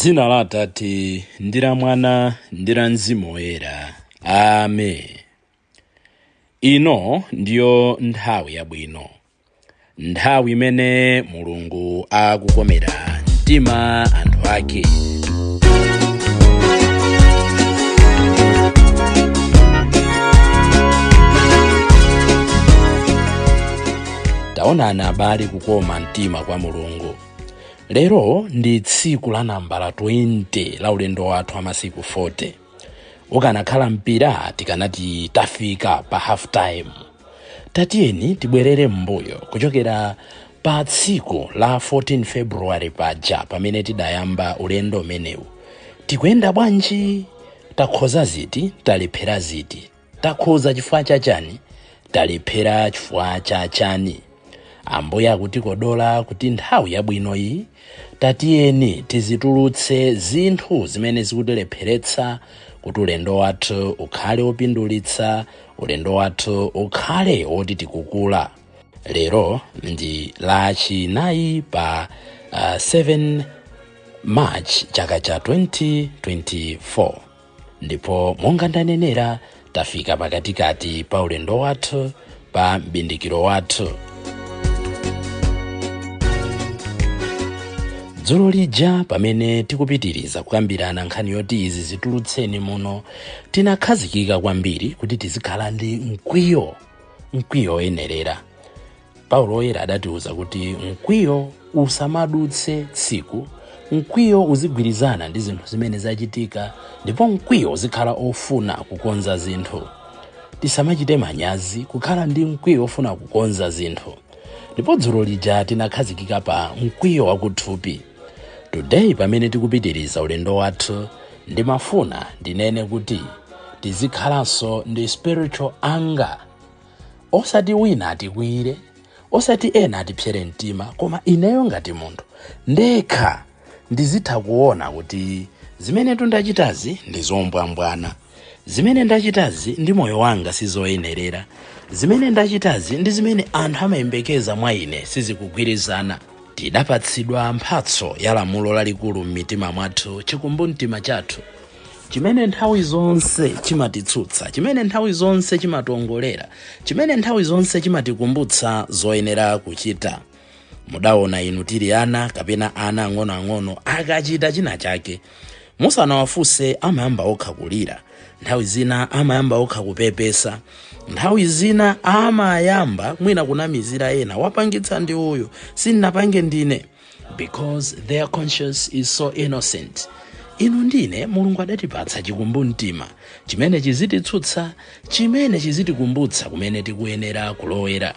M'dzina la Atate ndi la Mwana ndi la Mzimu Woyera. Amen. Ino ndiyo nthawi yabwino, nthawi imene Mulungu akukomera mtima anthu ake. Taonani abale kukoma mtima kwa Mulungu. Lero ndi tsiku la nambala 20 la ulendo wathu wa masiku 40. Ukanakhala mpira tikanati tafika pa half time. Tatiyeni tibwerere m'mbuyo kuchokera pa tsiku la 14 February paja pamene tidayamba ulendo umenewu. Tikuyenda bwanji? Takhoza ziti? Talephera ziti? Takhoza chifukwa cha chani? Talephera chifukwa cha chani? Ambuye akutikodola kuti nthawi yabwino iyi tatiyeni tizitulutse zinthu zimene zikutilepheretsa kuti ulendo wathu ukhale wopindulitsa, ulendo wathu ukhale woti tikukula. Lero ndi Lachinayi pa 7 March chaka cha 2024. Ndipo monga ndanenera, tafika pakatikati pa ulendo wathu, pa m'bindikiro wathu. Dzulo lija pamene tikupitiriza kukambirana nkhani yoti izi zitulutseni muno, tinakhazikika kwambiri kuti tizikhala ndi mkwiyo, mkwiyo woyenerera. Paulo Woyera adatiuza kuti mkwiyo usamadutse tsiku, mkwiyo uzigwirizana ndi zinthu zimene zachitika, ndipo mkwiyo uzikhala ofuna kukonza zinthu. Tisamachite manyazi kukhala ndi mkwiyo ofuna kukonza zinthu. Ndipo dzulo lija tinakhazikika pa mkwiyo wakuthupi. Today pamene tikupitiriza ulendo wathu, ndimafuna ndinene kuti tizikhalanso ndi spiritual anger. Osati wina atikwiyire, osati ena atipsere mtima, koma ineyo ngati munthu ndekha ndizitha kuona kuti zimene ndachitazi ndi zombwambwana, zimene ndachitazi ndi moyo wanga sizoyenerera, zimene ndachitazi ndi zimene anthu amayembekeza mwa ine sizikugwirizana. Tidapatsidwa mphatso ya lamulo lalikulu m'mitima mwathu, chikumbumtima chathu, chimene nthawi zonse chimatitsutsa, chimene nthawi zonse chimatongolera, chimene nthawi zonse chimatikumbutsa zoyenera kuchita. Mudaona inu tili ana kapena ana ang'onoang'ono akachita china chake, musanawafunse amayamba okha kulira, nthawi zina amayamba okha kupepesa, nthawi zina amayamba mwina kunamizira ena, wapangitsa ndi uyu, sindinapange ndine, because their conscience is so innocent. Inu ndine Mulungu adatipatsa chikumbumtima chimene chizititsutsa, chimene chizitikumbutsa kumene tikuyenera kulowera.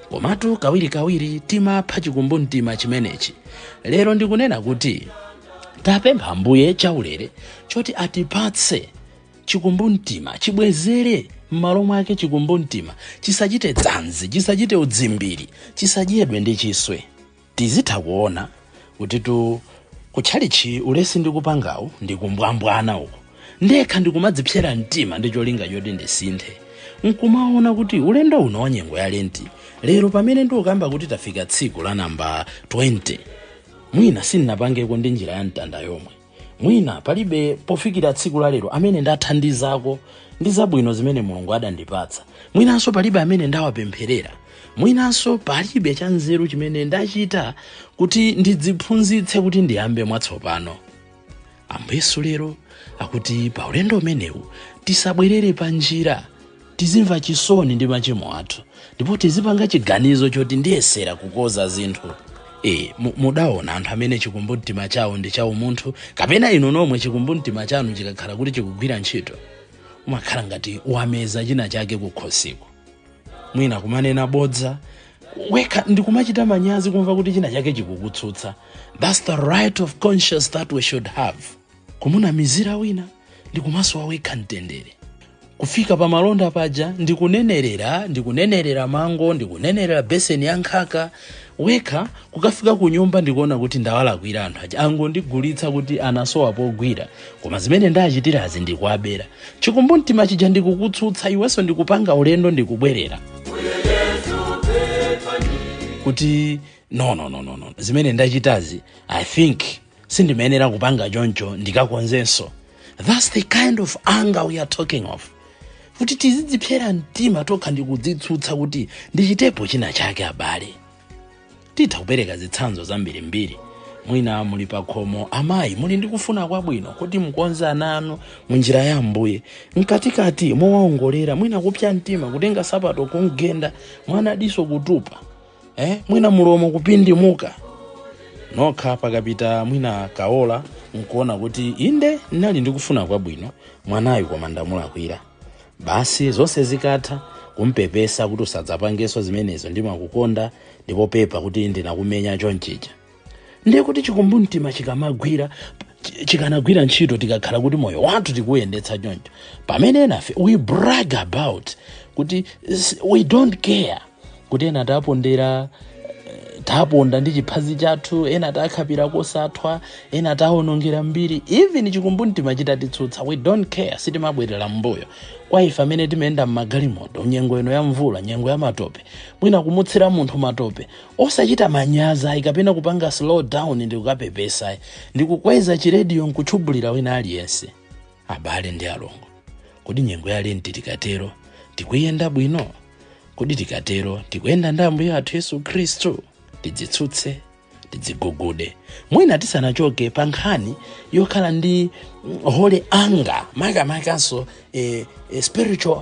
Komatu kawirikawiri timapha chikumbumtima chimenechi. Lero ndikunena kuti tapempha Ambuye chaulere choti atipatse chikumbumtima, chibwezere m'malo mwake chikumbumtima, chisachite dzanzi, chisachite udzimbiri, chisadyedwe ndi chiswe. Tizitha kuona kuti tu kutchalichi ulesi ndikupangawu ndikumbwambwana uku, ndekha ndikumadzipsera mtima ndi cholinga choti ndisinthe, nkumaona kuti ulendo uno wa nyengo ya lenti lero pamene ndikukamba kuti tafika tsiku la namba 20, mwina sindinapangeko ndi njira ya mtanda yomwe, mwina palibe pofikira tsiku la lero amene ndathandizako ndi zabwino zimene Mulungu adandipatsa, mwinanso palibe amene ndawapempherera, mwinanso palibe cha nzeru chimene ndachita kuti ndidziphunzitse kuti ndiyambe mwatsopano. Ambuye Yesu lero akuti pa ulendo umenewu tisabwerere pa njira, tizimva chisoni ndi machimo athu, ndipo tizipanga chiganizo choti ndiyesera kukoza zinthu. Mudaona anthu amene chikumbumtima chawo ndi cha umunthu, kapena inu nomwe chikumbumtima chanu chikakhala kuti chikugwira ntchito, umakhala ngati wameza china chake kukhosiko, mwina kumanena bodza wekha ndikumachita manyazi kumva kuti china chake chikukutsutsa. That's the right of conscience that we should have. Kumunamizira wina ndikumasowa wekha mtendere, kufika pa malonda paja ndikunenerera mango, ndikunenerera beseni ya nkhaka wekha, kukafika ku nyumba ndikuona kuti ndawalakwira anthu aja, angondigulitsa kuti anasowa pogwira, koma zimene ndachitirazi ndikuwabera. Chikumbumtima chija ndikukutsutsa iwenso, ndikupanga ulendo ndikubwerera kuti no, no, no, no, no, zimene ndachitazi I think Sindimayenera kupanga choncho, ndikakonzenso. That's the kind of anger we are talking of, kuti tizidzipsera mtima tokha ndi kudzitsutsa kuti ndichitepo china chake. Abale, titha kupereka zitsanzo zambirimbiri. Mwina muli pakhomo, amayi, muli ndi kufuna kwabwino kuti mukonze ana anu munjira ya Ambuye. Mkatikati mowaongolera, mwina kupsa mtima, kutenga sapato kumgenda mwana, diso kutupa, mwina mulomo kupindimuka. Nokha pakapita mwina kaola, nkuona kuti inde, ndinali ndikufuna kwabwino mwanayu, koma ndamulakwira. Basi, zonse zikatha, kumpepesa kuti usadzapangenso zimenezo, ndimakukonda, ndipo pepa kuti ndinakumenya chonchija. Ndiye kuti chikumbumtima chikamagwira, chikanagwira ntchito tikakhala kuti moyo wathu tikuyendetsa choncho, pamene enafe we brag about kuti we don't care kuti ena tapondera, taponda ndi chiphazi chathu, ena takhapira kosathwa, ena tawonongera mbiri. Even chikumbumtima chitatitsutsa, we don't care, sitimabwerera mbuyo. Kwa ife amene timayenda mmagalimoto nyengo ino ya mvula, nyengo ya matope, mwina kumutsira munthu matope, osachita manyazi ayi, kapena kupanga slow down ndi kukapepesa, ndi kukweza chirediyo nkutchubulira wina aliyense. Abale ndi alongo, kodi nyengo ya Lenti tikatero tikuyenda bwino? Kodi tikatero tikuyenda ndi Ambuye athu Yesu Khristu? Tidzitsutse, tidzigugude. Mwina tisanachoke pa nkhani yokhala ndi holy anger, makamakanso spiritual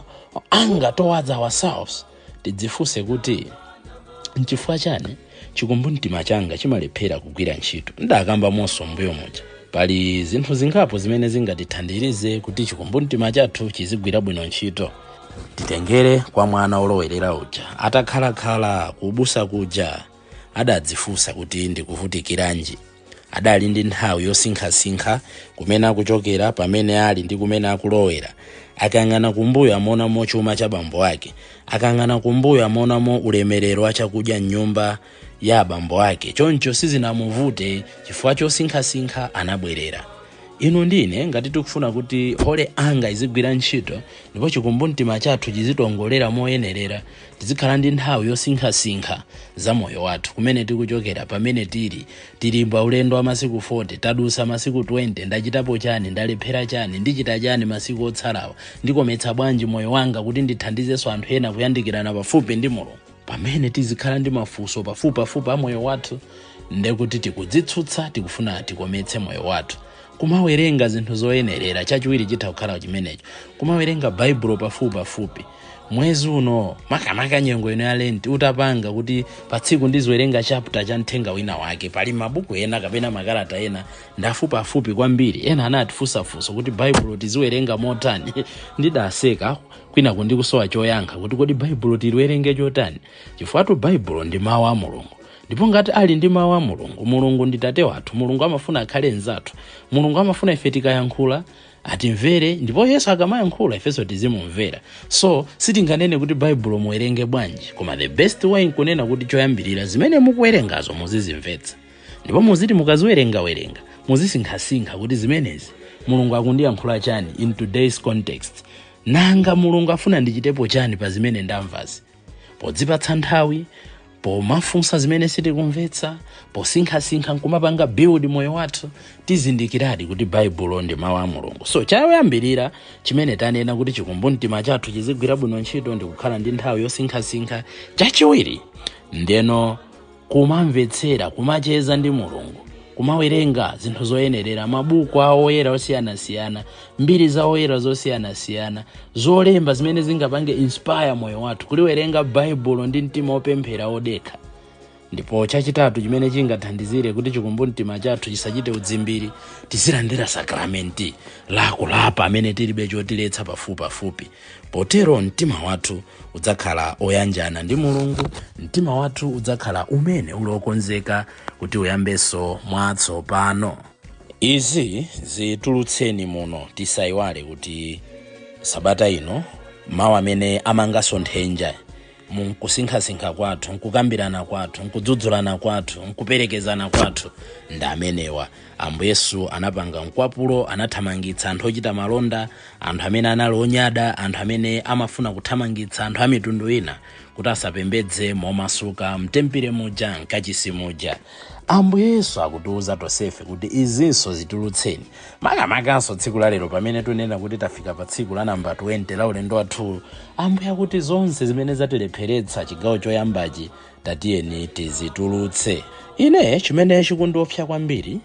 anger towards ourselves, tidzifunse kuti nchifukwa chani chikumbumtima changa chimalephera kugwira ntchito? Ndakamba monso mbuyo muja, pali zinthu zingapo zimene zingatithandirize kuti chikumbumtima chathu chizigwira bwino ntchito. Titengere kwa mwana olowerera uja. Atakhalakhala kubusa kuja, adadzifunsa kuti ndikuvutikiranji. Adali ndi nthawi yosinkhasinkha kumene akuchokera, pamene ali ndi kumene akulowera. Akayang'ana kumbuyo, amaonamo chuma cha bambo ake. Akayang'ana kumbuyo, amaonamo ulemerero wa chakudya mnyumba ya abambo ake. Choncho sizinamuvute, chifukwa chosinkhasinkha anabwerera. Inu ndine, ngati tikufuna kuti holy anger izigwira ntchito ndipo chikumbumtima chathu chizitongolera moyenerera, tizikhala ndi nthawi yosinkhasinkha za moyo wathu, kumene tikuchokera, pamene tili. Tili pa ulendo wa masiku 40, tadusa masiku 20. Ndachitapo chani? Ndalephera chani? Ndichita chani masiku otsalawa? Ndikometsa bwanji moyo wanga kuti ndithandizenso anthu ena kuyandikirana pafupi ndi Mulungu? Pamene tizikhala ndi mafunso pafupipafupi a moyo wathu, ndekuti tikudzitsutsa, tikufuna tikometse moyo wathu. Kumawerenga zinthu zoyenerera, chachiwiri chitha kukhala chimenecho, kumawerenga Baibulo pafupipafupi. Mwezi uno, makamaka nyengo ino ya Lenti, utapanga kuti pa tsiku ndiziwerenga chapter cha mthenga wina wake. Pali mabuku ena kapena makalata ena ndafupiafupi kwambiri. Ena anatifunsafunsa kuti Baibulo tiziwerenga motani. Ndidaseka, kwina ndikusowa choyankha kuti kodi Baibulo tiliwerenge chotani? Chifukwa Baibulo ndi mawu a Mulungu, ndipo ngati ali ndi mawu a Mulungu, Mulungu ndi tate wathu, Mulungu amafuna akhale mnzathu, Mulungu amafuna ife tikayankhula atimvere, ndipo Yesu akamayankhula ifenso tizimumvera. So sitinganene kuti Baibulo muwerenge bwanji, koma the best way nkunena kuti choyambirira, zimene mukuwerengazo muzizimvetsa, ndipo muziti mukaziwerengawerenga muzisinkhasinkha kuti zimenezi Mulungu akundiyankhula chani in today's context? Nanga Mulungu afuna ndichitepo chani pa zimene ndamvazi? Podzipatsa nthawi, pomafunsa zimene sitikumvetsa, posinkhasinkha nkumapanga build moyo wathu, tizindikiradi kuti Baibulo ndi mawu a Mulungu. So choyambirira chimene tanena kuti chikumbumtima chathu chizigwira bwino ntchito ndi kukhala ndi nthawi yosinkhasinkha. Chachiwiri ndeno kumamvetsera, kumacheza ndi Mulungu, kumawerenga zinthu zoyenerera, mabuku a oyera osiyanasiyana, mbiri za oyera zosiyanasiyana, zolemba zimene zingapange inspire moyo wathu, kuliwerenga Baibulo ndi mtima wopemphera odekha. Ndipo chachitatu chimene chingathandizire kuti chikumbumtima chathu chisachite udzimbiri, tizilandira sakramenti lakulapa amene tilibe chotiletsa pafupipafupi. Potero mtima wathu udzakhala oyanjana ndi Mulungu, mtima wathu udzakhala umene uli okonzeka kuti uyambenso mwatsopano. Izi zitulutseni muno. Tisayiwale kuti sabata ino mawu amene amanganso nthenja munkusinkhasinkha kwathu, nkukambirana kwathu, nkudzudzulana kwathu, nkuperekezana kwathu ndi amenewa. Ambuye Yesu anapanga mkwapulo, anathamangitsa anthu ochita malonda, anthu amene anali onyada, anthu amene amafuna kuthamangitsa anthu a mitundu ina kuti Kuti asapembedze momasuka mtempere muja, mkachisi muja. Ambuye Yesu akutiuza tonsefe kuti izinso zitulutseni, makamakanso tsiku la lero pamene tunena kuti tafika pa tsiku la namba 20 la ulendo wathu. Ambuye akuti zonse zimene zatilepheretsa chigawo choyambachi, tatiyeni tizitulutse. Ine chimene chikundiopsa kwambiri,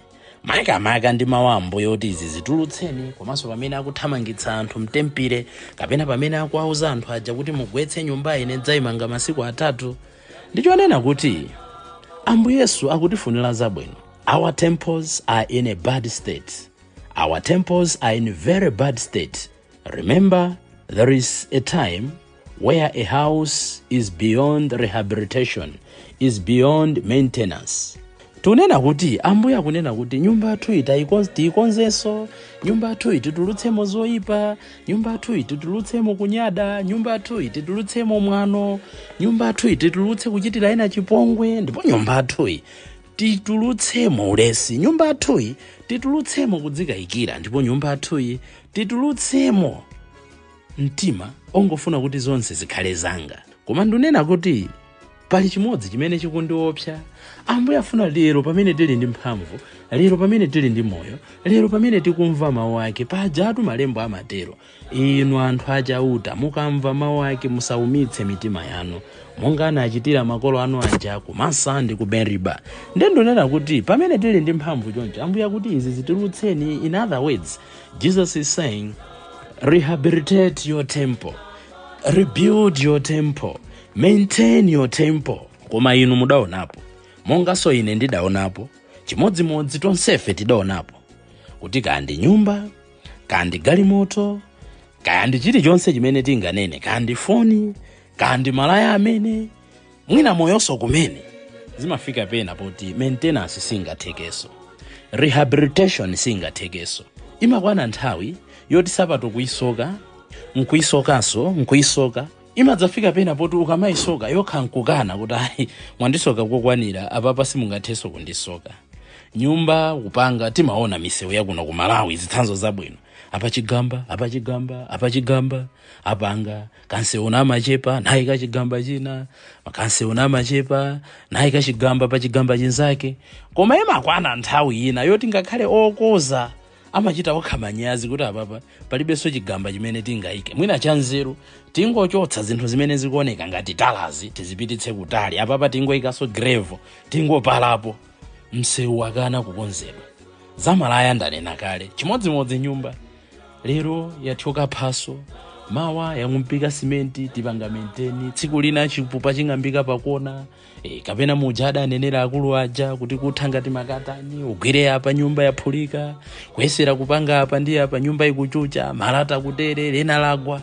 makamaka ndi mawu Ambuye oti izi zitulutseni, komanso pamene akuthamangitsa anthu mtempere, kapena pamene akuwauza anthu aja kuti mugwetse nyumba, ine dzayimanga masiku 3, ndichonena kuti Ambuye Yesu akutifunira zabwino. Our temples are in a bad state. Our temples are in very bad state. Remember, there is a time where a house is beyond rehabilitation, is beyond maintenance. Tunena kuti Ambuye akunena kuti nyumba yathu tiyikonzenso, nyumba yathu titulutsemo zoyipa, nyumba yathu titulutsemo kunyada, nyumba yathu titulutsemo mwano, nyumba yathu titulutse kuchitira ena chipongwe, ndipo nyumba yathu titulutsemo ulesi, nyumba yathu titulutsemo kudzikayikira, ndipo nyumba yathu titulutsemo mtima ongofuna kuti zonse zikhale zanga. Koma ndinena kuti pali chimodzi chimene chikundiopsa. Ambuye afuna lero pamene tili ndi mphamvu, lero pamene tili ndi moyo, lero pamene tikumva mawu ake. Pajatu malembo amatero: "Inu anthu achauta, mukamva mawu ake musaumitse mitima yanu monga anachitira makolo anu aja ku Masa ndi ku Meriba." Ndiye ndinena kuti pamene tili ndi mphamvu choncho, Ambuye akuti izi zitulutseni. In other words, Jesus is saying, rehabilitate your temple, rebuild your temple, maintain your temple. Koma inu mudaonapo, monganso ine ndidaonapo, chimodzimodzi tonsefe tidaonapo, kuti kandi nyumba, kandi galimoto, kandi chilichonse chimene tinganene, kandi foni, kandi malaya amene mwina moyonso kumene, zimafika pena poti maintenance singathekenso, rehabilitation singathekenso. Imakwana nthawi yoti sapato kuyisoka, nkuyisokanso, nkuyisoka. Imadzafika pena poti ukamayisoka yokha nkukana kuti ayi, mwandisoka kokwanira, apapa simungathenso kundisoka. Nyumba kupanga, timaona misewu yakuno ku Malawi, zitsanzo zabwino: apa chigamba, apa chigamba, apa chigamba, apanga kansewu namachepa, nayi kachigamba china, kansewu namachepa, nayi kachigamba pa chigamba chinzake. Koma imakwana nthawi ina yoti ngakhale okoza amachita okha manyazi kuti apapa palibenso chigamba chimene tingayike. Mwina chanzeru tingochotsa zinthu zimene zikuoneka ngati talazi, tizipititse kutali. Apapa tingoyikanso gravel, tingopalapo. Msewu akana kukonzedwa. Zamalaya ndanena kale. Chimodzimodzi nyumba, lero yathyoka phaso, mawa yang'umpika simenti, tipanga maintain. Tsiku lina chipupa ching'ambika pakona, kapena muja adanenera akulu aja kuti kutha ngati makatani, ugwire apa, nyumba yaphulika. Kuyesera kupanga apa ndi apa, nyumba ikuchucha, malata kutere, lena lagwa.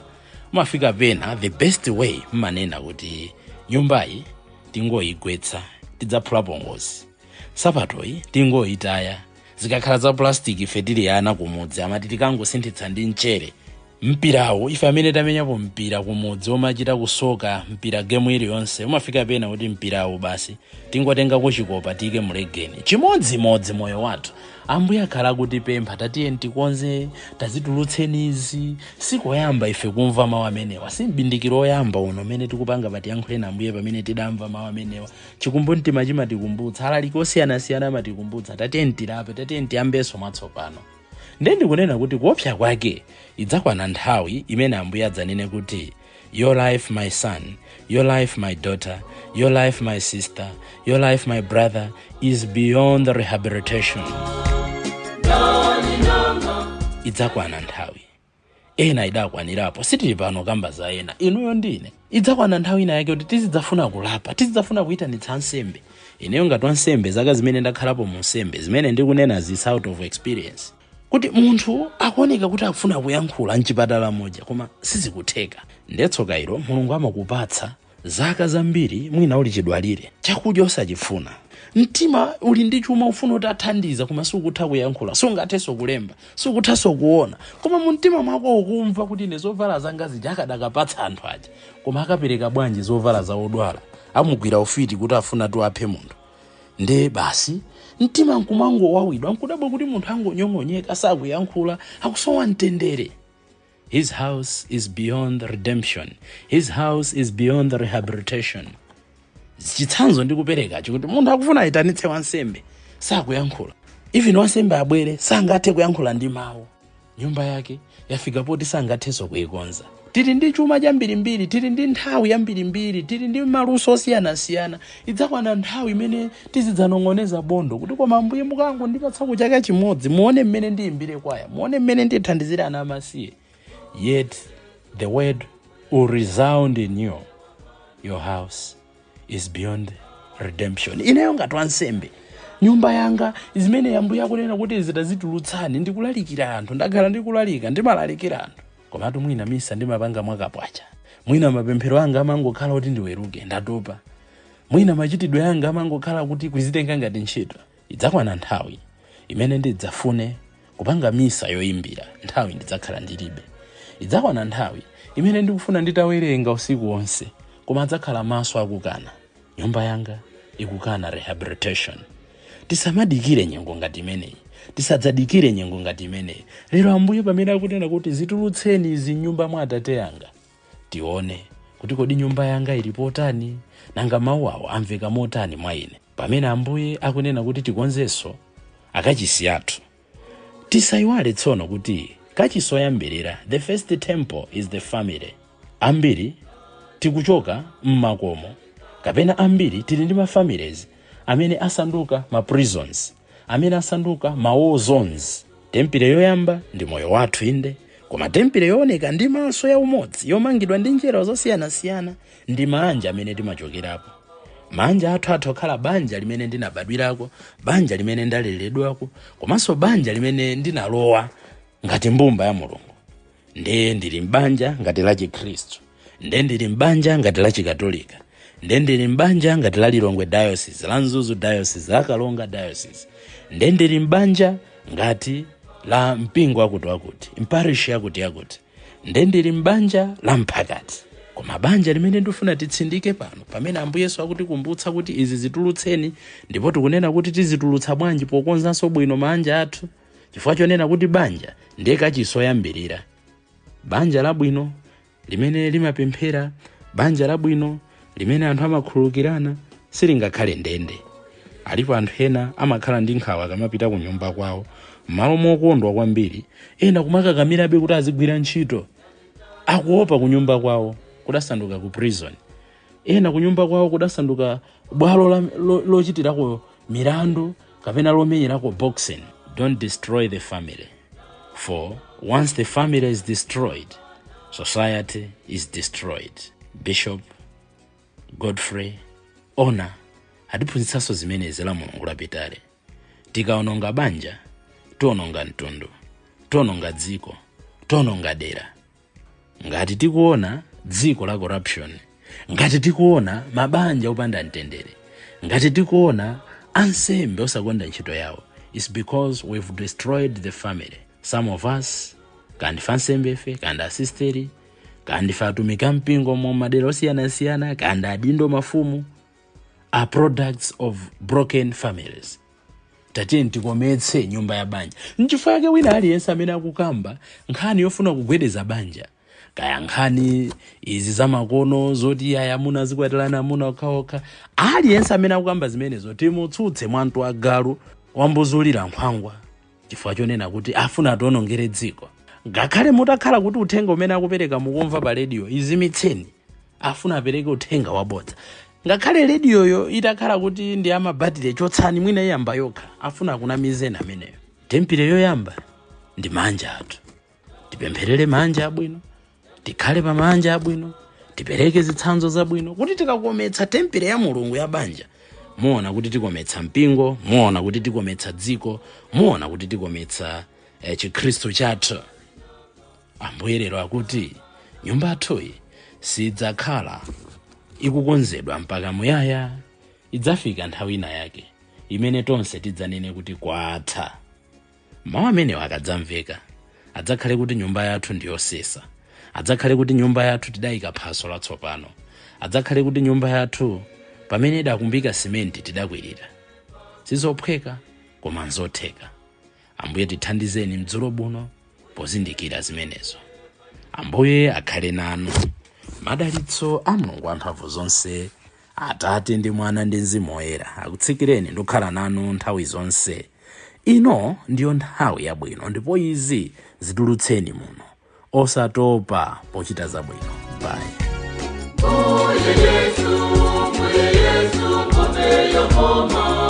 Mafika pena the best way mmanena kuti nyumbayi tingoyigwetsa, tidzaphulapo ngozi. Sapatoyi tingoyitaya, zikakhala za plastic, ife tili ana kumudzi amati tikangosinthitsa ndi mchere. Mpirawo, ife amene tamenyapo mpira kumudzi, omachita kusoka mpira game iliyonse, umafika pena kuti mpirawo basi tingotengako chikopa tiyike mulegeni. Chimodzimodzi moyo wathu, Ambuye akhala akutipempha, tatiye tikonze, tazitulutseni izi. Sikoyamba ife kumva mawu amenewa, si mbindikiro oyamba uno umene tikupanga patiyankhuleni Ambuye. Pamene tidamva mawu amenewa, chikumbumtima chimatikumbutsa, alaliki osiyanasiyana amatikumbutsa, tatiye tilape, tatiye tiyambenso mwatsopano. Ndiye ndikunena kuti kuopsa kwake, idzakwana nthawi imene Ambuye adzanene kuti, "Your life, my son, your life, my daughter, your life, my sister, your life, my brother, is beyond rehabilitation." Idzakwana nthawi. Ena idakwanirapo, sitili pano kamba za ena, inuyo ndine. Idzakwana nthawi ina yake kuti tizidzafuna kulapa, tizidzafuna kuyitanitsa ansembe. Ineyo ngati wansembe, zaka zimene ndakhalapo mu nsembe, zimene ndikunena is out of experience, kuti munthu akuoneka kuti akufuna kuyankhula mchipatala moja, koma sizikutheka. Ndetsoka ilo, Mulungu amakupatsa zaka zambiri, mwina uli chidwalire, chakudya osachifuna, mtima uli ndi chuma, ufuna kuti athandiza, koma sukutha kuyankhula, sungathenso kulemba, sukuthanso kuona, koma mu mtima mwako ukumva kuti ine zovala zanga zija akadakapatsa anthu aja. Koma akapereka bwanji zovala za odwala? Amugwira ufiti kuti afuna tu aphe munthu. Nde basi, mtima nkumangowawidwa, nkudabwa kuti munthu angonyong'onyeka, sakuyankhula, akusowa mtendere. His house is beyond redemption. His house is beyond rehabilitation. Chitsanzo ndikupereka chikuti munthu akufuna ayitanitse wansembe, sakuyankhula. Even wansembe abwere, sangathe kuyankhula ndi mawu. Nyumba yake yafika poti sangathenso kuyikonza. Tili ndi chuma chambirimbiri, tili ndi nthawi yambirimbiri, tili ndi maluso osiyanasiyana. Idzakwana nthawi imene tizidzanong'oneza bondo kuti, "Koma Ambuye, mukangondipatsa chaka chimodzi, muone mmene ndiyimbire kwaya, muone mmene ndithandizire ana amasiye." Yet the word will resound in you, "Your house is beyond redemption." Ineyo ngati wansembe, nyumba yanga, zimene Ambuye akunena kuti zitazitulutsani, ndikulalikira anthu, ndakhala ndikulalika, ndimalalikira anthu, komatu mwina misa ndimapanga mwakapwacha, mwina mapemphero anga amangokhala kuti ndiweruke, ndatopa, mwina machitidwe anga amangokhala kuti kuzitenga ngati ntchito. Idzakwana nthawi imene ndidzafune kupanga misa yoyimbira, nthawi ndidzakhala ndilibe. Idzakwana nthawi imene ndikufuna nditawerenga usiku wonse, koma adzakhala maso akukana. Nyumba yanga ikukana rehabilitation. Tisamadikire nyengo ngati imeneyi, tisadzadikire nyengo ngati imeneyi. Lero Ambuye pamene akunena kuti zitulutseni izi nyumba mwa Atate yanga, tione kuti kodi nyumba yanga ili potani? Nanga mawu awo amveka motani mwa ine? Pamene Ambuye akunena kuti tikonzenso akachisi athu, tisayiwale tsono kuti kachisi oyambirira, the first temple, is the family. Ambiri tikuchoka mmakomo, kapena ambiri tili ndi ma families amene asanduka ma prisons, amene asanduka ma war zones. Tempile yoyamba ndi moyo wathu, inde, koma tempile yooneka ndi maso ya umodzi, yomangidwa ndi njira zosiyanasiyana, ndi manja amene timachokerapo. Manja athu atha kukhala banja limene ndinabadwirako, banja limene ndaleredwako, komanso banja limene ndinalowa ngati mbumba ya Mulungu. Ndiye ndili mbanja ngati la Chikhristu, ndiye ndili mbanja ngati la Chikatolika, ndiye ndili mbanja ngati la Lilongwe Diocese, la Mzuzu Diocese, la Kalonga Diocese, ndiye ndili mbanja ngati la mpingo akuti wakuti, mparishi yakuti yakuti, ndiye ndili mbanja la mphakati. Koma banja limene ndifuna titsindike pano, pamene Ambuye Yesu akutikumbutsa kuti izi zitulutseni, ndipo tikunena kuti tizitulutsa bwanji? Pokonzanso bwino manja athu, chifukwa chonena kuti banja ndiye kachisi oyambirira. Banja labwino limene limapemphera, banja labwino limene anthu amakhululukirana, silingakhale ndende. Alipo anthu ena amakhala ndi nkhawa akamapita ku nyumba kwawo, m'malo mokondwa kwambiri, ena kumakakamirabe kuti azigwira ntchito, akuopa ku nyumba kwawo kudasanduka ku prison. Ena ku nyumba kwawo kudasanduka bwalo lochitirako milandu kapena lomenyerako boxing. Don't destroy the family, for once the family is destroyed, society is destroyed. Bishop Godfrey Ona atiphunzitsanso zimenezi la Mulungu lapitale. Tikaononga banja, tiononga mtundu, tiononga dziko, tiononga dera. Ngati tikuona dziko la corruption, ngati tikuona mabanja opanda mtendere, ngati tikuona ansembe osakonda ntchito yawo, it's because we've destroyed the family. Some of us, kandi ansembe ife, kandi asisteri, kandi atumiki ampingo mu madera osiyanasiyana, kandi adindo, mafumu, are products of broken families. Tatiyeni tikometse nyumba ya banja. Nchifukwa yake wina aliyense amene akukamba nkhani yofuna kugwedeza banja, kaya nkhani izi zamakono zoti aya amuna azikwatirana amuna okhaokha, aliyense amene akukamba zimenezo timutsutse mwantu agalu wambuzulira nkhwangwa, chifukwa chonena kuti afuna atiwonongere dziko. Ngakhale mutakhala kuti uthenga umene akupereka mukumva pa rediyo, izimitseni, afuna apereke uthenga wabodza. Ngakhale rediyoyo itakhala kuti ndi amabatire, chotsani, mwina iyamba yokha, afuna akunamizeni ameneyo. Tempile yoyamba ndi manja athu. Tipempherere manja abwino, tikhale pa manja abwino, tipereke zitsanzo zabwino, kuti tikakometsa tempile ya Mulungu ya banja, muona kuti tikometsa mpingo, muona kuti tikometsa dziko, muona kuti tikometsa Chikhristu chathu. Ambuye lero akuti nyumba yathuyi sidzakhala ikukonzedwa mpaka muyaya. Idzafika nthawi ina yake imene tonse tidzanene kuti kwatha. Mawu amenewo akadzamveka, adzakhale kuti nyumba yathu ndiyosesa, adzakhale kuti nyumba yathu tidayika phaso latsopano, adzakhale kuti nyumba yathu pamene idakumbika simenti tidakwirira. Sizophweka, koma nzotheka. Ambuye tithandizeni mdzulo buno pozindikira zimenezo. Ambuye akhale nanu. Madalitso a Mulungu wamphamvu zonse, Atate ndi Mwana ndi Mzimu Woyera, akutsikireni ndi kukhala nanu nthawi zonse. Ino ndiyo nthawi yabwino, ndipo izi zitulutseni muno, osatopa pochita zabwino. Bye. Mbuye Yesu, Mbuye Yesu, ngome yokoma.